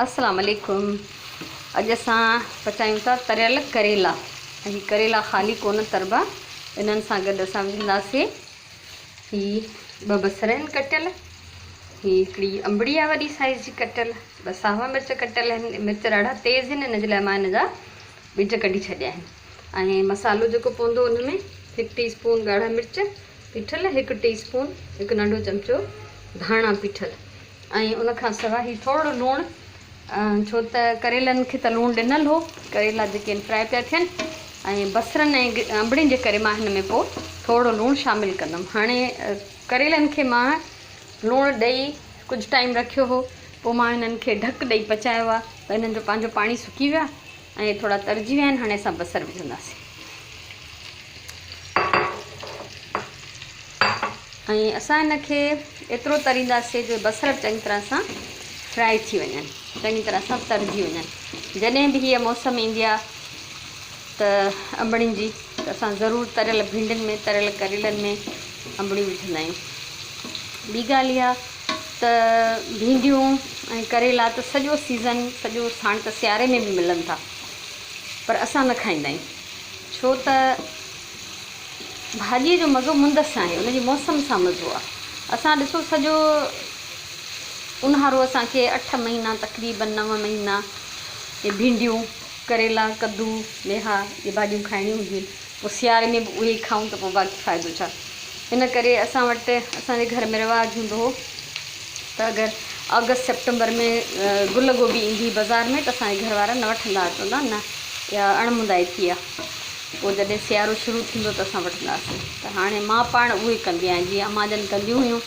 السلام عليڪم اڄ اسان پچايون ٿا تريل ڪريلا ۽ هي ڪريلا خالي ڪونه تربا انهن سان گڏ اسان وجهنداسي هي ٻه بصر آهن ڪٽيل هي هڪڙي انبڙي آهي وڏي سائيز جي ڪٽيل ٻه ساوا مرچ ڪٽيل آهن مرچ ڏاڍا تيز آهن ان جي لاء مان ان جا ٻج ڪڍي ڇڏيا آهن ۽ مصالحو جيڪو پوندو ان ۾ هڪ ٽي اسپون ڳاڙها مرچ پيٺل هڪ ٽي اسپون هڪ ننڍو چمچو ڌاڻا پيٺل ۽ ان کان سواء هي ٿورڙو لوڻ ڇو ته ڪريلن کي ته لوڻ ڏنل هو ڪريلا جيڪي آهن فرائي پيا ٿين ۽ بصرن ۽ انبڙين جي ڪري مان هن ۾ پوء ٿورڙو لوڻ شامل ڪندم هاڻي ڪريلن کي مان لوڻ ڏئي ڪجهه ٽائيم رکيو هو پوء مان هنن کي ڍڪ ڏئي پچايو آهي ته هنن جو پنهنجو پاڻي سڪي ويو آهي ۽ ٿورا ترجي ويا آهن هاڻي اسان بصر وجهنداسين ۽ اسان هن کي ايترو ترينداسين جو بصر چڱي طرح سان فرائي ٿي وڃن چڱي طرح سان ترجي وڃن جڏهن به هيء موسم ايندي آهي ته انبڙين جي ته اسان ضرور تريل ڀينڊين ۾ تريل ڪريلن ۾ انبڙيون وجهندا آهيون ٻي ڳالهه اها ته ڀينڊيون ۽ ڪريلا ته سڄو سيزن سڄو ساڻ ته سياري ۾ به ملن ٿا پر اسان نه کائيندا آهيون ڇو ته ڀاڄيء جو مزو مند سان آهي، ان جي موسم سان مزو آهي. اسان ڏسو سڄو اونهارو اسان کي اٺ مهينا تقريبن نو مهينا اهي ڀينڊيون، ڪريلا، ڪدو، ميها اهي ڀاڄيون کائڻيون هونديون آهن. پوء سياري ۾ به اهي ئي کائون ته پوء باقي فائدو ڇا؟ ان ڪري اسان وٽ اسان جي گهر ۾ رواج هوندو هو ته اگر آگسٽ سيپٽمبر ۾ گل گوبي ايندي هئي بازار ۾ ته اسان جي گهر وارا نه وٺندا هئا چوندا نه اها اڻ مندائي ٿي آهي. پوء جڏهن سيارو شروع ٿيندو ته اسان وٺنداسين ته هاڻي مان پاڻ اهو ئي ڪندي آهيان جيئن امان جن ڪنديون هيون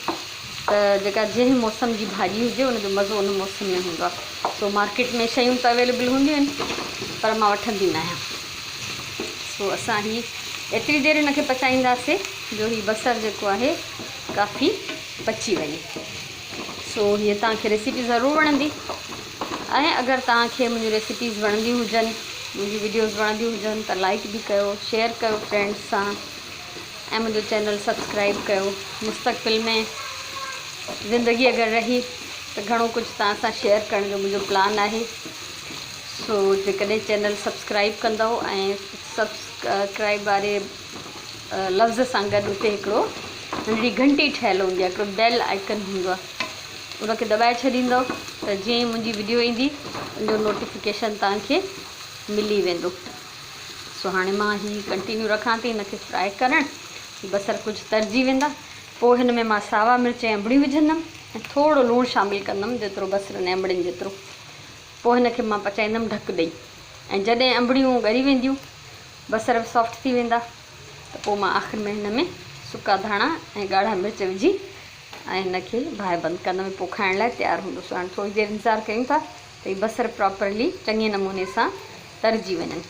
ته جيڪا جنهن موسم جي ڀاڄي هجي ان جو مزو ان موسم ۾ هوندو آهي سو مارڪيٽ ۾ شيون ته اويليبل هونديون آهن پر مان وٺندي نه آهيان سو اسان هي ايتري دير هن کي پچائينداسين جو هي بصر جيڪو آهي ڪافي پچي وڃي سو هيء توهان کي ريسيپي ضرور وڻندي ۽ اگر توهان کي منهنجون ريسيپيز وڻنديون هجن منهنجون وڊيوز وڻنديون هجن ته لائڪ به ڪيو شيئر ڪيو فرينڊس سان ۽ منهنجو چينل سبسڪرائب ڪيو مستقبل ۾ زندگي اگر رهي ته گهڻو ڪجهه توهان سان شيئر ڪرڻ جو منهنجو پلان آهي سو جيڪڏهن چينل سبسڪرائب ڪندو ۽ سبسڪرائب واري لفظ سان گڏ اتي هڪڙو ننڍڙي گهنٽي ٺهيل هوندي آهي هڪڙو بيل آئيڪن هوندو آهي ان کي دٻائي ڇڏيندو ته جيئن ئي منهنجي وڊيو ايندي ان جو نوٽيفڪيشن توهان کي ملي ويندو سو هاڻي مان هي ڪنٽينيو رکان ٿي هن کي فرائي ڪرڻ بصر ڪجهه ترجي ويندا پوء هن ۾ مان ساوا مرچ ۽ انبڙيون وجهندم ۽ ٿورو لوڻ شامل ڪندم جيترو بصرن ۽ انبڙين جيترو پوء هن کي مان پچائيندم ڍڪ ڏئي ۽ جڏهن انبڙيون ڳري وينديون بصر به سافٽ ٿي ويندا ته پوء مان آخر ۾ هن ۾ سڪا ڌاڻا ۽ ڳاڙها مرچ وجهي ۽ هن کي باهه بند ڪندم ۽ پوء کائڻ لاء تيار هوندو. سو هاڻي ٿوري دير انتظار ڪيون ٿا ته هي بصر پراپرلي چڱي نموني سان ترجي وڃن.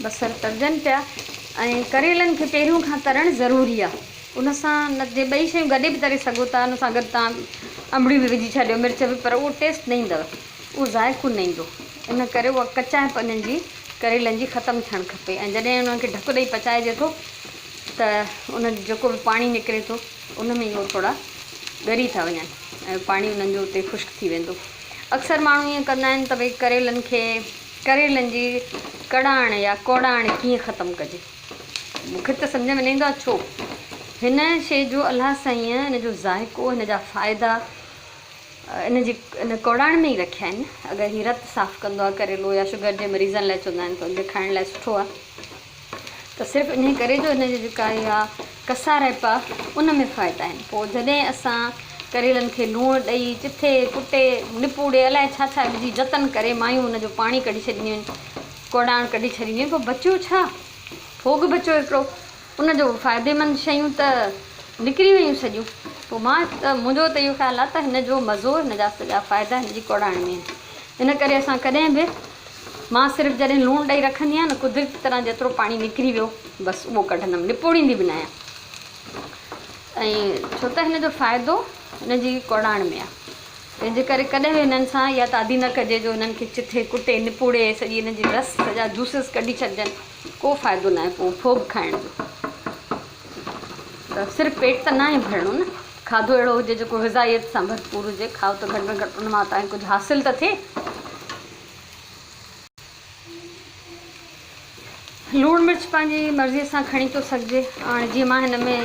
بصر ترجن پيا ۽ ڪريلن کي پهريون کان ترڻ ضروري آهي. ان سان نه جي ٻئي شيون گڏي به تري سگهو ٿا ان سان گڏ توهان انبڙيون به وجهي ڇڏيو مرچ به پر اهو ٽيسٽ نه ايندو. اهو ذائقو نه ايندو ان ڪري اها ڪچائپ انهن جي ڪريلن جي ختم ٿيڻ کپي ۽ جڏهن انهن کي ڍڪ ڏئي پچائجي ٿو ته ان جو جيڪو به پاڻي نڪري ٿو ان ۾ اهو ٿورا ڳري ٿا وڃن ۽ پاڻي انهن جو اتي خشڪ ٿي ويندو اڪثر ماڻهو ائين ڪندا آهن ته ڀئي ڪريلن کي ڪريلن جي ڪڙاڻ يا ڪوڙاڻ ڪيئن ختم ڪجي مون کي ته سمجهه ۾ نه ايندو آهي ڇو هن شيء جو الله سائينء هن جو ذائقو هن جا فائدا ان جي ان ڪوڙاڻ ۾ ئي رکيا آهن. اگر هي رت صاف ڪندو آهي ڪريلو يا شگر جي مريضن لاء چوندا آهن ته ان کي کائڻ لاء سٺو آهي ته صرف انهي ڪري جو ان جي جيڪا اها ڪسارائپ آهي ان ۾ فائدا آهن پوء جڏهن اسان ڪريلن کي لوڻ ڏئي چٿي ڪٽي نپوڙي الائي ڇا ڇا وجهي جتن ڪري مايون ان جو پاڻي ڪڍي ڇڏينديون آهن ڪوڙاڻ ڪڍي ڇڏينديون آهن پوء بچيو ڇا ڦوڳ بچيو هڪڙو ان جو فائديمند شيون ته نڪري ويون سڄيون. پوء مان ته منهنجو ته اهو خيال آهي ته هن جو مزو هن جا سڄا فائدا هن جي ڪوڙاڻ ۾ آهن. ان ڪري اسان ڪڏهن به مان صرف جڏهن لوڻ ڏئي رکندي آهيان نه قدرتي طرح جيترو پاڻي نڪري ويو بس اهو ڪڍندم نپوڙيندي به ناهيان ۽ ڇو ته هن جو فائدو هن جي ڪوڙاڻ ۾ آهي. تنهن جي ڪري ڪڏهن به هنن سان اها تعدي نه ڪجي جو هنن کي چٿي ڪٽي نپوڙي سڄي هن جي رس سڄا جوسز ڪڍي ڇڏجن. ڪو فائدو ناهي پوء ڦوڳ کائڻ جو ته صرف پيٽ ته ناهي ڀرڻو نه. کاڌو اهڙو هجي جيڪو غذائيت سان ڀرپور هجي، کائو ته گهٽ ۾ گهٽ ان مان توهان کي ڪجهه حاصل ته ٿئي. لوڻ مرچ پنهنجي مرضيء سان کڻي ٿو سگهجي. هاڻي جيئن مان هن ۾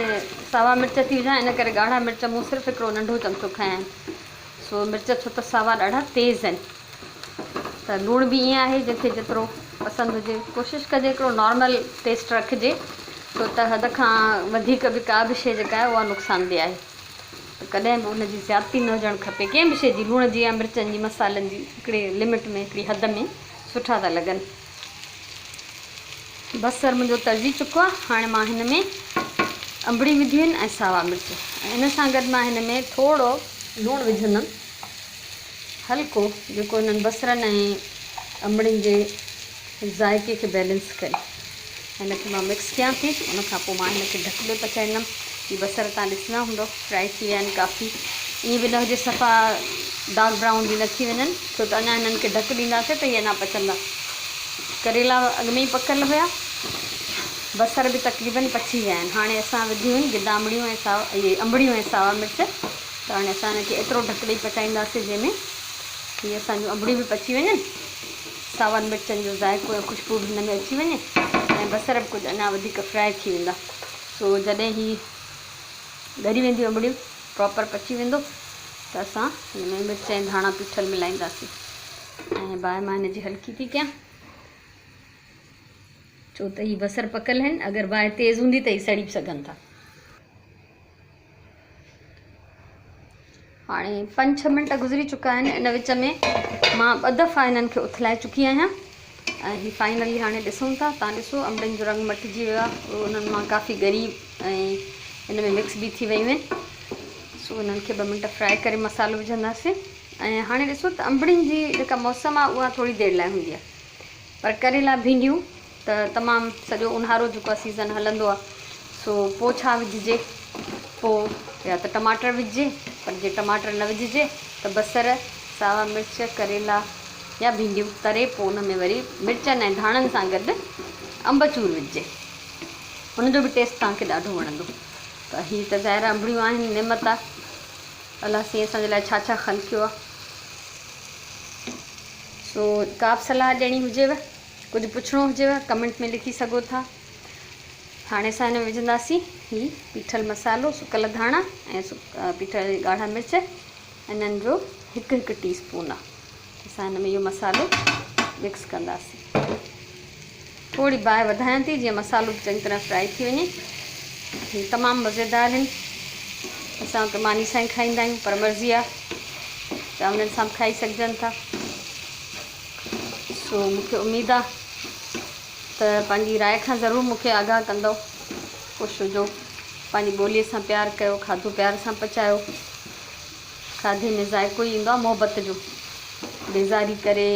ساوا مرچ ٿي وجهان ان ڪري ڳاڙها مرچ مون صرف هڪڙو ننڍو چمچو کنيا آهن. سو مرچ ڇو ته ساوا ڏاڍا تيز آهن ته لوڻ به ائين آهي جنهن کي جيترو پسند هجي. ڪوشش ڪجي هڪڙو نارمل ٽيسٽ رکجي ڇو ته حد کان وڌيڪ به ڪا به شيء جيڪا آهي اها نقصانده آهي. ته ڪڏهن به ان جي زيادتي نه هجڻ کپي. ڪنهن به شيء جي لوڻ جي يا مرچن جي مصالحن جي هڪڙي لمٽ ۾ هڪڙي حد ۾ سٺا ٿا لڳن. بصر منهنجو ترجي چڪو آهي. هاڻي مان هن ۾ انبڙي وڌيون آهن ۽ ساوا مرچ ۽ ان سان گڏ مان هن ۾ ٿورو لوڻ وجهندم هلڪو جيڪو هنن بصرن ۽ انبڙين جي ذائقي کي بيلنس ڪري. هن کي مان مڪس ڪيان ٿي ان کان پوء مان هن کي ڍڪ ڏئي پچائيندم. هي بصر تان ڏسندا هوندو فرائي ٿي ويا آهن ڪافي ائين به نه هجي صفا ڊارڪ برائون به نه ٿي وڃن ڇو ته اڃا هنن کي ڍڪ ڏينداسين ته هي اڃا پچندا. ڪريلا اڳ ۾ ئي پڪل هيا بصر به تقريبن پچي ويا آهن. هاڻي اسان وڌيون آهن گدامڙيون ۽ ساوا اهي انبڙيون ۽ ساوا مرچ ته هاڻي اسان هن کي ايترو ڍڪ ڏئي پچائينداسين جنهن ۾ هي اسان جون انبڙيون به پچي وڃن. ساون مرچن جو ذائقو ۽ خوشبو به هن ۾ اچي وڃي ۽ بصر به ڪجهه اڃا وڌيڪ فرائي ٿي ويندا سو جڏهن هي ڳري وينديون انبڙيون پراپر پچي ويندو ته اسان هن ۾ مرچ ۽ ڌاڻا پيٺل ملائينداسين ۽ باهه مان هن جي هلڪي ٿي ڪيان ڇو ته هي بصر پڪل آهن اگر باهه تيز هوندي ته هي سڙي به سگهن ٿا. هاڻي پنج ڇهه منٽ گذري چڪا آهن ان وچ ۾ مان ٻه دفعا هنن کي اٿلائي چڪي آهيان ۽ هي فائنلي هاڻي ڏسون ٿا تان ڏسو انبڙين جو رنگ مٽجي ويو آهي انهن مان ڪافي ڳري ۽ ان ۾ مڪس به ٿي ويون آهن سو انهن کي ٻه منٽ فرائي ڪري مصالحو وجهنداسين ۽ هاڻي ڏسو ته انبڙين جي جيڪا موسم آهي اها ٿوري دير لاء هوندي آهي پر ڪريلا ڀينڊيون ته تمام سڄو اونهارو جيڪو آهي سيزن هلندو آهي سو پوء ڇا وجهجي پوء يا ته ٽماٽر وجهجي پر جي ٽماٽر نه وجهجي ته بصر ساوا مرچ ڪريلا يا ڀينڊيون تري پوء ان ۾ وري مرچن ۽ ڌاڻن سان گڏ انب چور وجهجي ان جو به ٽيسٽ توهان کي ڏاڍو وڻندو ته هي ته ظاهر انبڙيون آهن نعمت آهي الله سائين اسان جي لاء ڇا ڇا خلقيو آهي سو ڪا به صلاح ڏيڻي هجيو ڪجهه پڇڻو هجيو ڪمينٽ ۾ لکي سگهو ٿا. هاڻي اسان هن ۾ وجهنداسين هي پيٺل مصالحو، سڪل ڌاڻا ۽ پيٺل ڳاڙها مرچ انهن جو هڪ هڪ ٽي اسپون آ. اسان هن ۾ اهو مصالحو مڪس ڪنداسين. ٿوري باهه وڌايان ٿي جيئن مصالحو به چڱي طرح فرائي ٿي وڃي. هي تمام مزيدار آهن. اسان ته ماني سان ئي کائيندا آهيون پر مرضي آ چانورن سان به کائي سگهجن ٿا. سو مون کي اميد آ ته پنهنجي راء کان ضرور مون کي آگاهه ڪندؤ. خوش هجو، پنهنجي ٻوليء سان پيار ڪيو، کاڌو پيار سان پچايو. کاڌي ۾ ذائقو ئي ايندو آ محبت جو. بيزاري ڪري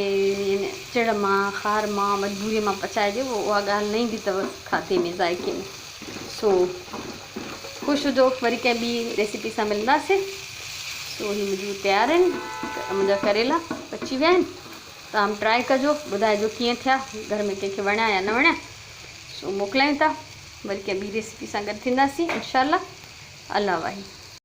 يعني چڙ مان، خار مان، مجبوريء مان پچائجي اها ڳالهه نه ايندي اٿو کاڌي ۾ ذائقي ۾. سو خوش هجو وري ڪنهن ٻي ريسيپي سان ملنداسين. سو هي منهنجون تيار آهن منهنجا ڪريلا پچي ويا آهن توهان به ٽرائي ڪجو ٻڌائجو ڪيئن ٿيا گهر ۾ ڪنهن کي وڻيا يا نه وڻيا سو موڪلايون ٿا وري ڪنهن ٻي ريسيپي سان گڏ ٿينداسين انشاء الله الله واهي.